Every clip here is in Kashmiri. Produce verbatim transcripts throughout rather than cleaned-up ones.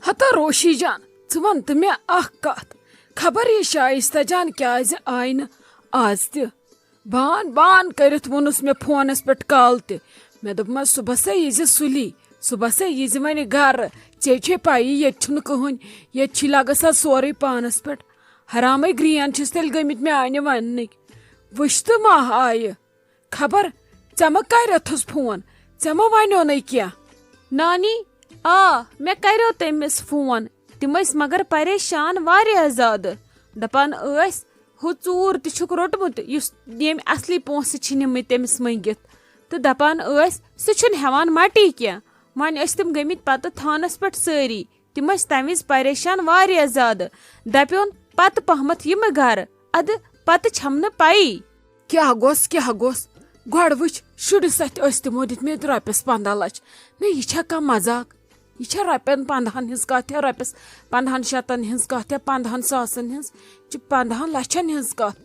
ہتا روشی جان، ژٕ وَن تہٕ مےٚ اکھ کتھ۔ خبر یہِ شایستہ جان کیازِ آیہِ نہٕ آز تہِ؟ بان بان کٔرِتھ ووٚنُس مےٚ فونس پٮ۪ٹھ کال تہِ۔ مےٚ دوٚپمس، "صُبحسے ییٖزِ سُلی، صُبحسے ییٖزِ وۄنۍ گرٕ۔ ژےٚ چھے پَیی، ییٚتہِ چھُنہٕ کٕہٕنۍ، ییٚتہِ چھی لگس آز سورُے پانس پٮ۪ٹھ۔ حرامے گرین چھِس تیٚلہِ گٔمٕتۍ میانہِ وننٕکۍ۔" وٕچھ تہٕ ما آیہِ۔ خبر ژےٚ ما کریتھس فون؟ ژےٚ ما ونیو نَے کینٛہہ؟ نانی، آ، مےٚ کریو تٔمِس فون۔ تِم ٲسۍ مگر پریشان واریاہ زیادٕ۔ دپان ٲسۍ، "ہُہ ژوٗر تہِ چھُکھ روٚٹمُت، یُس ییٚمۍ اصلی پونٛسہٕ چھِ نِمٕتۍ تٔمِس مٔنٛگِتھ۔" تہٕ دپان ٲسۍ، "سُہ چھُنہٕ ہٮ۪وان مٹی کینٛہہ۔" وۄنۍ ٲسۍ تِم گٔمٕتۍ پتہٕ تھانس پٮ۪ٹھ سٲری۔ تِم ٲسۍ تمہِ وِزِ پریشان واریاہ زیادٕ۔ دپیون، "پتہٕ پہمتھ یِمہٕ گرٕ، ادٕ پتہٕ چھم نہٕ پیی۔" کیٛاہ گوٚس، کیٛاہ گوٚس؟ گۄڈٕ وٕچھ، شُرِس اَتھِ ٲسۍ تِمو دِتمٕتۍ رۄپیَس پنٛداہ لَچھ۔ نہ، یہِ چھا کانٛہہ مذاق؟ یہِ چھا رۄپیَن پنٛداہَن ہِنٛز کَتھ یا رۄپیَس پنٛداہَن شَتَن ہِنٛز کَتھ یا پنٛداہَن ساسَن ہِنٛز؟ یہِ چھِ پنٛداہَن لَچھَن ہِنٛز کَتھ۔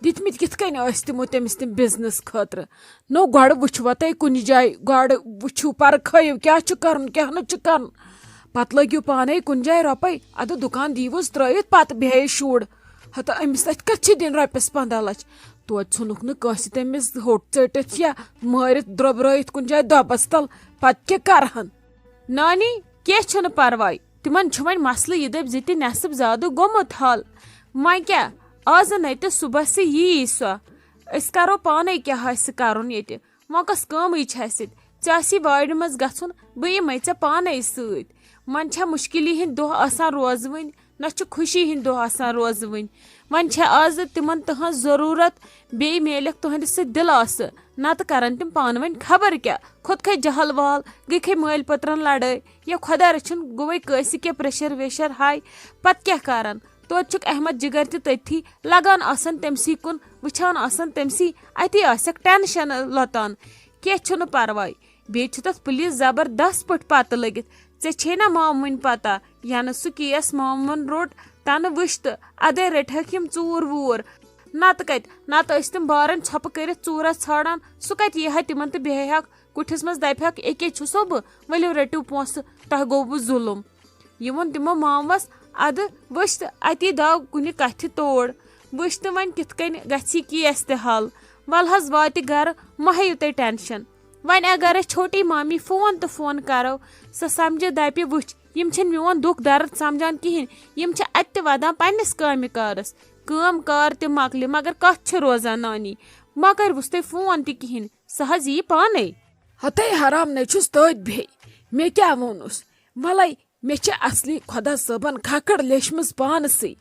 دِتمٕتۍ کِتھ کٔنۍ ٲسۍ تِمو تٔمِس تِم بِزنِس خٲطرٕ؟ نو، گۄڈٕ وٕچھوا تُہۍ کُنہِ جایہِ، گۄڈٕ وٕچھِو، پرکھٲیِو، کیٛاہ چھُ کَرُن، کیٛاہ نہٕ چھُ کَرُن۔ پتہٕ لٲگِو پانے کُنہِ جایہِ رۄپے، ادٕ دُکان دیٖوُس ترٲوِتھ، پتہٕ بیٚہے شُر۔ ہتہٕ أمِس اَتھِ کتھ چھِ دِنۍ رۄپیس پنٛداہ لچھ؟ توتہِ ژھُنُکھ نہٕ کٲنٛسہِ تٔمِس ہوٚٹ ژٔٹِتھ یا مٲرِتھ درٛوبرٲیِتھ کُنہِ جایہِ دۄبس تل، پتہٕ کیٛاہ کرہن؟ نانی، کینٛہہ چھُنہٕ پرواے، تِمن چھُ وۄنۍ مسلہٕ یہِ دٔپۍ زِ تہِ نٮ۪صٕب زیادٕ گوٚمُت حل۔ وۄنۍ کیٛاہ، آزٕ نے تہٕ صُبحسٕے یی سۄ، أسۍ کرو پانے کیٛاہ آسہِ کرُن ییٚتہِ۔ وۄنۍ کۄس کٲمٕے چھِ اَسہِ؟ ژےٚ آسی وارِ منٛز گژھُن، بہٕ یِمَے ژےٚ پانَے سۭتۍ۔ وۄنۍ چھےٚ مُشکِلی ہِنٛدۍ دۄہ آسان روزوٕنۍ، نہ چھِ خوشی ہِنٛدۍ دۄہ آسان روزوٕنۍ۔ وۄنۍ چھےٚ آزٕ تِمَن تٕہٕنٛز ضروٗرت، بیٚیہِ میلٮ۪کھ تُہٕنٛدِ سۭتۍ دِلاسہٕ، نَتہٕ کَرَن تِم پانہٕ ؤنۍ خبر کیٛاہ۔ کھوٚت کھے جہل وال، گٔے کھے مٲلۍ پٔترَن لڑٲے، یا خۄدا رٔچھِن گوٚوَے کٲنٛسہِ کینٛہہ pressure ویشر high، پَتہٕ کیٛاہ کَرَن؟ توتہِ چھُکھ احمد جگر تہِ تٔتھی، لگان آسان تٔمسٕے کُن، وٕچھان آسان تٔمسٕے، اتی آسٮ۪کھ ٹینشن لۄتان۔ کینٛہہ چھُنہٕ پرواے، بیٚیہِ چھُ تتھ پُلیٖس زبردست پٲٹھۍ پتہٕ لٔگِتھ۔ ژےٚ چھے نا مامہٕ وٕنۍ پتہ، ینہٕ سُہ کیس مامہٕ وُن روٚٹ، تنہٕ وٕچھ تہٕ ادے رٔٹہکھ یِم ژوٗر ووٗر۔ نتہٕ کتہِ، نتہٕ ٲسۍ تِم بارن ژھۄپہٕ کٔرِتھ ژوٗرس ژھانڈان، سُہ کتہِ یی ہا تِمن تہٕ بیہہِ ہاکھ کُٹھِس منٛز، دپہِ ہاکھ، "ییٚکے چھُسو بہٕ، ؤلِو رٔٹِو پونٛسہٕ، تۄہہِ گوٚوٕ ظُلُم۔" یہِ ووٚن تِمو ماموس، ادٕ وٕچھ تہٕ اتی داو کُنہِ کتھِ توڑ۔ وٕچھ تہٕ وۄنۍ کِتھ کٔنۍ گژھِ یہِ کیس تہِ حل۔ ول حظ واتہِ گرٕ، مہ ہیٚیِو تُہۍ ٹینشن۔ وۄنۍ اگر أسۍ چھوٹی مامی فون تہٕ فون کرو، سۄ سمجھِ، دپہِ، وٕچھ، یِم چھِنہٕ میون دُکھ درد سمجھان کِہینۍ، یِم چھِ اتہِ تہِ ودان پننِس کامہِ کارس۔ کٲم کار تہِ مۄکلہِ، مگر کتھ چھِ روزان نانی؟ ما کروُس تۄہہِ فون تہِ کِہینۍ، سۄ حظ یِیہِ پانے۔ ہتے حرام نے چھُس تٔتھۍ بیٚہہِ، مےٚ کیٛاہ ووٚنُس؟ ولے، مےٚ چھِ اصلی خۄدا صٲبن کھکھٕر لیچھمٕژ پانسٕے۔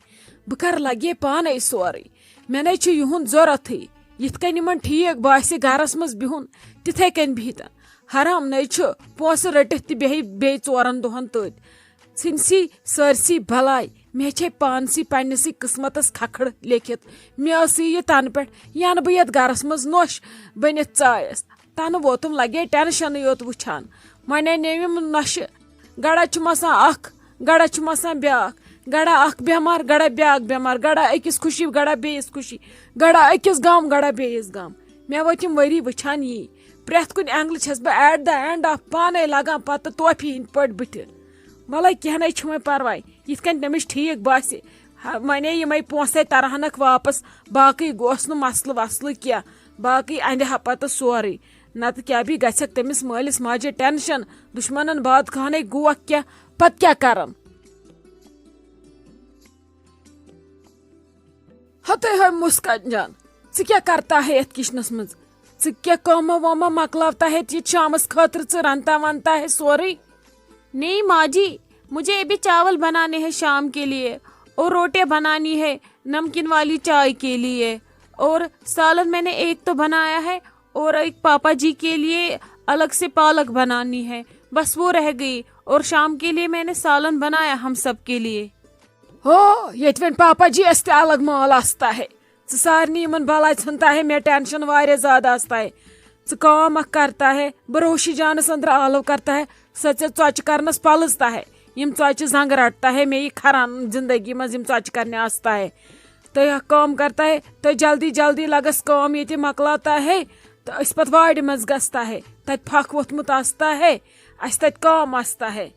بہٕ کر لگے پانے سورُے۔ مےٚ نے چھُ یِہُنٛد ضروٗرتھٕے۔ یِتھ کٔنۍ یِمن ٹھیٖک باسہِ گرس منٛز بِہُن، تِتھے کٔنۍ بِہتن۔ حرام نے چھُ پونٛسہٕ رٔٹِتھ تہِ بیٚہہِ بیٚیہِ ژورن دۄہن تٔتۍ۔ ژھٕنسی سٲرسی بلاے۔ مےٚ چھے پانسٕے پننسٕے قسمتس کھکھٕر لیکھِتھ۔ مےٚ ٲسٕے یہِ تنہٕ پٮ۪ٹھ، ینہٕ بہٕ یتھ گرس منٛز نوٚش بٔنِتھ ژایس، تنہٕ ووتُم لگے ٹینشنٕے یوت وٕچھان۔ وۄنۍ انے یِم نۄشہِ۔ گڑا چھُم آسان اکھ، گڑا چھُم آسان بیٛاکھ، گڑا اکھ بٮ۪مار، گڑا بیٛاکھ بٮ۪مار، گڑا أکِس خوشی، گڑا بیٚیِس خوشی، گڑا أکِس غم، گڑا بیٚیِس غم۔ مےٚ وٲتۍ یِم ؤری وٕچھان یی۔ پرٛٮ۪تھ کُنہِ اینگلہٕ چھَس بہٕ at the end of پانے لگان پتہٕ ٹوپی ہٕنٛدۍ پٲٹھۍ بٕتھِ۔ وَلَے کینٛہہ نَے چھُ وۄنۍ پرواے، یِتھ کٔنۍ تٔمِس ٹھیٖک باسہِ۔ ہا، وَنے یِمَے پونٛسَے ترہنَکھ واپس، باقٕے گوٚژھ نہٕ مسلہٕ وسلہٕ کینٛہہ، باقٕے اَندِ ہا پتہٕ سورُے۔ نتہٕ کیٛاہ بیٚیہِ گژھٮ۪کھ تٔمِس مٲلِس ماجہِ ٹینشن، دُشمنن باد خانَے گوکھ کیٛاہ، پتہٕ کیٛاہ کرن؟ ہتے ہے مسکان جان، ژٕ کیٛاہ کرتا ہے یتھ کچنس منٛز؟ ژٕ کیٛاہ کٲمہ وٲمہ مۄکلاوتا ہے ییٚتہِ شامس خٲطرٕ؟ ژٕ رنتا ونتا ہے سورُے؟ نہیں माँ जी, मुझे अभी चावल बनाने हैं शाम के लिए और रोटियां बनानी है नमकीन वाली चाय के लिए। और सालन मैंने एक तो बनाया है और एक पापा जी के लिए अलग से पालक बनानी है, बस वो रह गई। और शाम के लिए मैंने सालन बनाया हम सब के लिए। ہو، ییٚتہِ وۄنۍ پاپا جی اَسہِ تہِ الگ مال آستا ہے۔ ژٕ سارنٕے یِمن بلاے ژھٕنتا ہے، مےٚ ٹینشن واریاہ زیادٕ آستا ہے۔ ژٕ کٲم اکھ کرتا ہے، بہٕ روشی جانس أنٛدرٕ آلو کرتا ہے، سۄ ژےٚ ژۄچہِ کرنس پلٕژتا ہے۔ یِم ژۄچہِ زنٛگہٕ رٹتا ہے، مےٚ یہِ کھران زندگی منٛز یِم ژۄچہِ کرنہِ آستا ہے۔ تہٕ اکھ کٲم کرتا ہے، تہٕ جلدی جلدی لگس کٲم ییٚتہِ مۄکلاوتا ہے، تہٕ أسۍ پتہٕ وارِ منٛز گژھتا ہے، تتہِ پھکھ ووٚتھمُت آستا ہے، اَسہِ تتہِ کٲم آستا ہے۔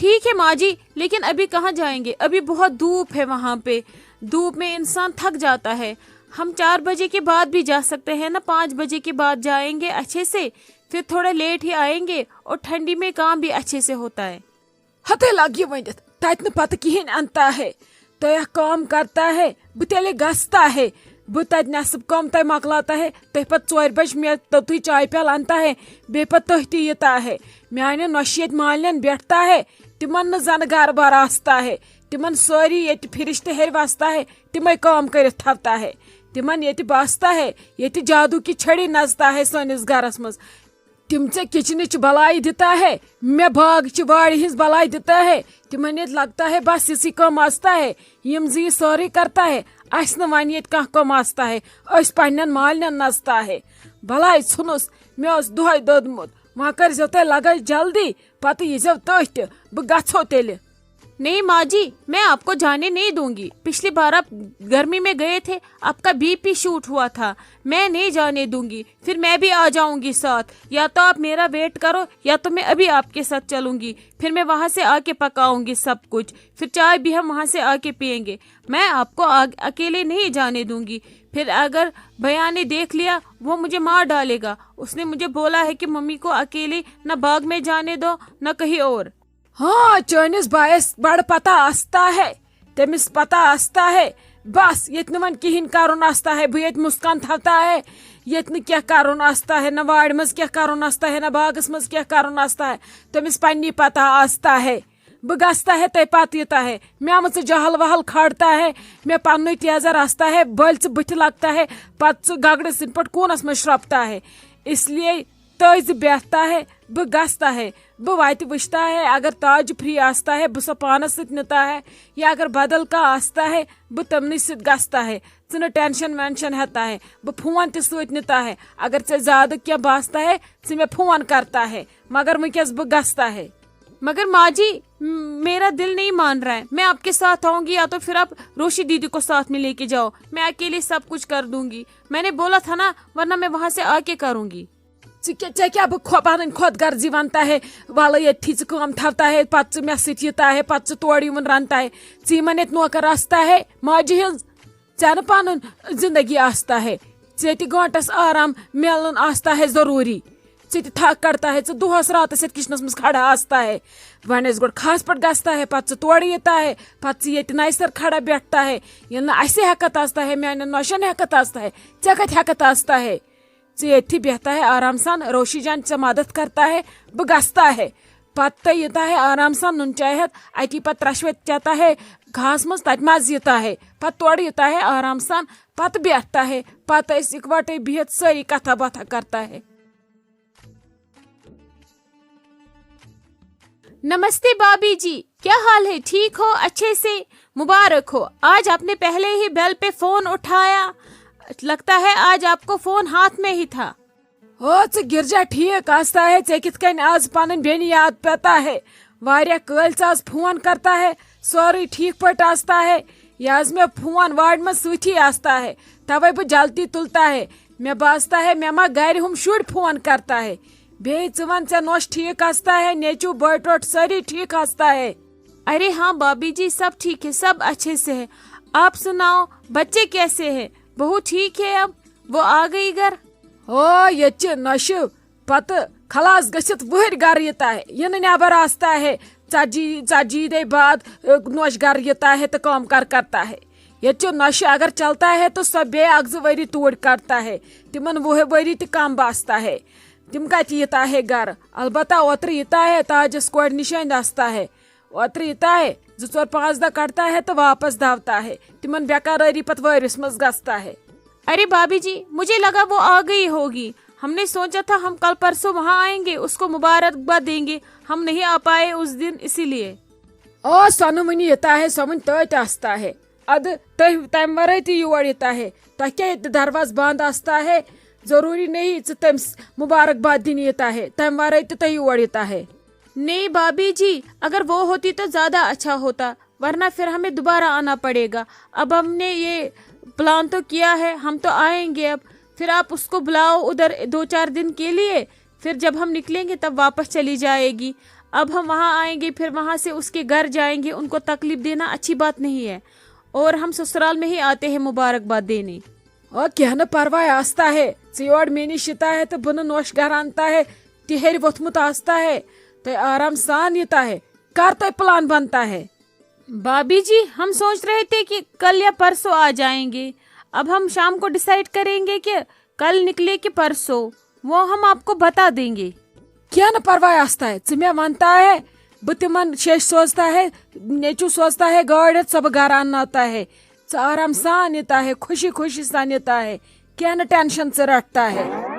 ठीक है माँ जी, लेकिन अभी कहाँ जाएंगे? अभी बहुत धूप है वहाँ पे। धूप में इंसान थक जाता है। हम चार बजे के बाद भी जा सकते हैं ना, पाँच बजे के बाद जाएंगे अच्छे से, फिर थोड़ा लेट ही आएंगे और ठंडी में काम भी अच्छे से होता है। ہتے لگہِ ؤنِتھ، تتہِ نہٕ پتہٕ کِہیٖنۍ انتا ہے۔ تۄہہِ اکھ کٲم کرتا ہے، بہٕ تیٚلہِ گژھتا ہے۔ بہٕ تتہِ نٮ۪صٕب کٲم تۄہہِ مۄکلاتا ہے، تۄہہِ پتہٕ ژورِ بجہِ مےٚ توٚتُے چایہِ پیالہٕ انتا ہے، بیٚیہِ پتہٕ تُہۍ تہِ یِتا ہے۔ میانٮ۪ن نۄشہِ ییٚتہِ مالنٮ۪ن بیٹھتا ہے، تِمن نہٕ زنہٕ گرٕ بار آستا ہے، تِمن سٲری ییٚتہِ فرشتہٕ ہیٚرِ وستا ہے، تِمے کٲم کٔرِتھ تھاوتا ہے۔ تِمن ییٚتہِ باستا ہے، ییٚتہِ جادو کی چھڑی نژتا ہے سٲنِس گرس منٛز۔ تِم ژےٚ کچنٕچ بلاے دِتا ہے، مےٚ باغچہِ وارِ ہٕنٛز بلاے دِتا ہے، تِمن ییٚتہِ لگتا ہے بس یِژٕے کٲم آستا ہے، یِم زِ یہِ سٲرٕے کرتا ہے، اسہِ نہٕ ونہِ ییٚتہِ کانٛہہ کٲم آستا ہے، أسۍ پننٮ۪ن مالنٮ۪ن نژتا ہے۔ بلاے ژھُنُس، مےٚ اوس دۄہے دوٚدمُت، وۄنۍ کٔرۍزیو تُہۍ لگٲے جلدی، پتہٕ ییٖزیو تُہۍ تہِ، بہٕ گژھو تیٚلہِ۔ نہیں माँ जी, मैं आपको जाने नहीं दूंगी। पिछली बार आप गर्मी में गए थे, आपका बीपी शूट हुआ था। मैं नहीं जाने दूंगी, फिर मैं भी आ जाऊंगी साथ। या तो आप मेरा वेट करो, या तो मैं अभी आपके साथ चलूंगी। फिर मैं वहां से आके पकाऊंगी सब कुछ, फिर चाय भी हम वहां से आके पियेंगे। मैं आपको आ, अकेले नहीं जाने दूंगी। फिर अगर भैया ने देख लिया, वो मुझे मार डालेगा। उसने मुझे बोला है कि मम्मी को अकेले ना बाग में जाने दो, ना कहीं और। ہاں، چٲنِس بایَس بڑٕ پتہ آستا ہے، تٔمِس پتہ آستا ہے۔ بس، ییٚتہِ نہٕ وۄنۍ کِہیٖنۍ کرُن آستا ہے، بہٕ ییٚتہِ مُسکان تھاوتا ہے، ییٚتہِ نہٕ کینٛہہ کرُن آستا ہے، نہ وارِ منٛز کینٛہہ کرُن آستا ہے، نہ باغس منٛز کینٛہہ کرُن آستا ہے، تٔمِس پننی پتہ آستا ہے۔ بہٕ گژھتا ہے تۄہہِ پتہٕ یوٗتاہ ہے، مےٚ مہ ژٕ جہل وہل کھالتا ہے، مےٚ پننُے تیزر آستا ہے، بٔلۍ ژٕ بٕتھِ لگتا ہے، پتہٕ ژٕ گگرٕ سٕنٛدۍ پٲٹھۍ کوٗنس منٛز شرٛپتا ہے۔ اس لیے تُہۍ زِ بیٹھتا ہے، بہٕ گژھتا ہے، بہٕ وتہِ وٕچھتا ہے، اگر تاج فری آستا ہے، بہٕ سۄ پانس سۭتۍ نِتا ہے، یا اگر بدل کانٛہہ آستا ہے، بہٕ تِمنٕے سۭتۍ گژھتا ہے۔ ژٕ نہٕ ٹینشن وینشن ہیتا ہے، بہٕ فون تہِ سۭتۍ نِتا ہے۔ اگر ژےٚ زیادٕ کینٛہہ باستا ہے، ژٕ مےٚ فون کرتا ہے، مگر وٕنکیٚس بہٕ گژھتا ہے۔ मगर माँ जी, म- मेरा दिल नहीं मान रहा है। मैं आपके साथ आऊंगी, या तो फिर आप रोशी दीदी को साथ में लेके जाओ, मैं अकेले सब कुछ कर दूंगी। मैंने बोला था ना, वरना मैं वहां से आके करूंगी। ژٕ کیٛاہ، ژےٚ کیٛاہ بہٕ خۄ-، پنٕنۍ خۄد غرضی ونتا ہے، ولہٕ ییٚتھی ژٕ کٲم تھاوتا ہے، پتہٕ ژٕ مےٚ سۭتۍ یِتا ہے، پتہٕ ژٕ تورٕ یِوان رنتا ہے، ژٕ یِمن ییٚتہِ نوکر آستا ہے، ماجہِ ہٕنٛز، ژےٚ نہٕ پنُن زندگی آستا ہے، ژےٚ تہِ گٲنٹس آرام میلُن آستا ہے ضروٗری۔ ژےٚ تہِ تھکھ کڑتا ہے، ژٕ دۄہس راتس یتھ کچنس منٛز کھڑا آستا ہے۔ وۄنۍ ٲسۍ گۄڈٕ خاص پٲٹھۍ گژھتا ہے، پتہٕ ژٕ تورٕ یِتا ہے، پتہٕ ژٕ ییٚتہِ نَیہِ سرٕ کھڑا بیٹھتا ہے۔ ییٚلہِ نہٕ اسہِ ہٮ۪کتھ آستا ہے، میانٮ۪ن نۄشن ہٮ۪کتھ آستا ہے، ژےٚ کتہِ ہٮ۪کتھ آستا ہے؟ ژٕ ییٚتھی بیہتا ہے آرام سان، روشی جان ژےٚ مدد کرتا ہے، بہٕ گژھتا ہے۔ پتہٕ تہٕ یِتا ہے آرام سان نُن چاے ہٮ۪تھ، اتی پتہٕ ترٛشوے چیتا ہے گھاس منٛز، تتہِ مزٕ یِتا ہے۔ پتہٕ تورٕ یِتا ہے آرام سان، پتہٕ بیٹھتا ہے۔ پتہٕ أسۍ اکوٹے بِہِتھ سٲری کتھا باتھا کرتا ہے۔ नमस्ते भाभी जी, क्या हाल है? ठीक हो? अच्छे से? मुबारक हो, आज आपने पहले ही बेल पे फोन उठाया। लगता है आज आपको फोन हाथ में ही था। ہو، ژٕ گرجا ٹھیک آستا ہے، ژےٚ کِتھ کٔنۍ آز پنٕنۍ بیٚنہِ یاد پتا ہے؟ واریاہ کٲلۍ ژٕ آز فون کرتا ہے، سورُے ٹھیک پٲٹھۍ آستا ہے۔ یہِ آز مےٚ فون وارِ منٛز سۭتی آستا ہے، توے بہٕ جلدی تُلتا ہے۔ مےٚ باستا ہے، مےٚ ما گرِ ہُم شُرۍ فون کرتا ہے۔ بیٚیہِ ژٕ وَن، ژےٚ نۄش ٹھیٖک آستا ہے، نیٚچوٗ بٔڑ ٹوٹھ سٲری ٹھیٖک آستا ہے؟ अरे हाँ भाभी जी, सब ठीक है, सब अच्छे से है। आप सुनाओ, बच्चे कैसे हैं? बहू ठीक है अब? वो आ गई घर? ہو، ییٚتہِ چھِ نۄشہِ پتہٕ خلاص گٔژھِتھ وٕہٕرۍ گرٕ یِتا ہے، یہِ نہٕ نٮ۪بر آستا ہے، ژتجی، ژتجی دے بعد، ٲ، نۄش گرٕ یِتا ہے تہٕ کٲم کار کرتا ہے۔ ییٚتہِ چھِ نۄشہِ اگر چلتا ہے تہٕ سۄ بیٚیہِ اکھ زٕ ؤری توٗرۍ کڑتا ہے، تِمن وُہے ؤری تہِ کم باستا ہے۔ تِم کتہِ یِتا ہے گرٕ؟ البتہ اوترٕ یِتا ہے تاجس کورِ نِشٲنۍ دستا ہے۔ اوترٕ یِتا ہے، زٕ ژور پانٛژھ دۄہ کڑتا ہے تہٕ واپس داوتا ہے۔ تِمن بیقرٲری پتہٕ وٲرِس منٛز گژھتا ہے۔ अरे भाभी जी, मुझे लगा वो आ गई होगी। हमने सोचा था हम कल परसों वहाँ आएंगे, उसको मुबारकबाद देंगे। हम नहीं आ पाए उस दिन, इसीलिए। آ، سۄ نہٕ وُنہِ یِتا ہے، سۄ وُنہِ تٔتۍ آستا ہے۔ ادٕ تُہۍ تمہِ ورٲے تہِ یور یِتا ہے۔ تۄہہِ کیٛاہ ییٚتہِ دروازٕ بنٛد آستا ہے؟ ضروٗری نہیں ژٕ تٔمِس مُبارک باد دِنہِ یِتا ہے، تمہِ ورٲے تہِ تُہۍ یور یِتا ہے۔ नहीं भाभी जी, अगर वो होती तो ज्यादा अच्छा होता, वरना फिर हमें दोबारा आना पड़ेगा। अब हमने ये प्लान तो किया है, हम तो आएंगे अब। फिर आप उसको बुलाओ उधर दो चार दिन के लिए, फिर जब हम निकलेंगे तब वापस चली जाएगी। अब हम वहाँ आएंगे, फिर वहाँ से उसके घर जाएंगे। उनको तकलीफ देना अच्छी बात नहीं है, और हम ससुराल में ही आते हैं मुबारकबाद देने। ओ, کینٛہہ نہٕ پرواے آستا ہے، ژٕ یور مےٚ نِش یِتا ہے تہٕ بہٕ نہٕ نوش گرٕ انتا ہے، تہِ ہیٚرِ ووٚتھمُت آستا ہے، تۄہہِ آرام سان یِتا ہے، کر تۄہہِ پلان بنتا ہے؟ بھابھی جی، ہم سوچ رہے تھے کہ کل یا پرسوں آ جائیں گے۔ اب ہم شام کو ڈیسائیڈ کریں گے کہ کل نکلے کہ پرسوں، وہ ہم آپ کو بتا دیں گے۔ کینٛہہ نہٕ پرواے آستا ہے، ژٕ مےٚ ونتا ہے، بہٕ تِمن شیٚش سوزتا ہے، نیٚچو سوزتا ہے گٲڑۍ ہٮ۪تھ، سۄ بہٕ گرٕ انناوتا ہے۔ ژٕ آرام سان یِتا ہے، خوشی خوشی سان یِتا ہے، کینٛہہ نہٕ ٹینشن ژٕ رٹتا ہے۔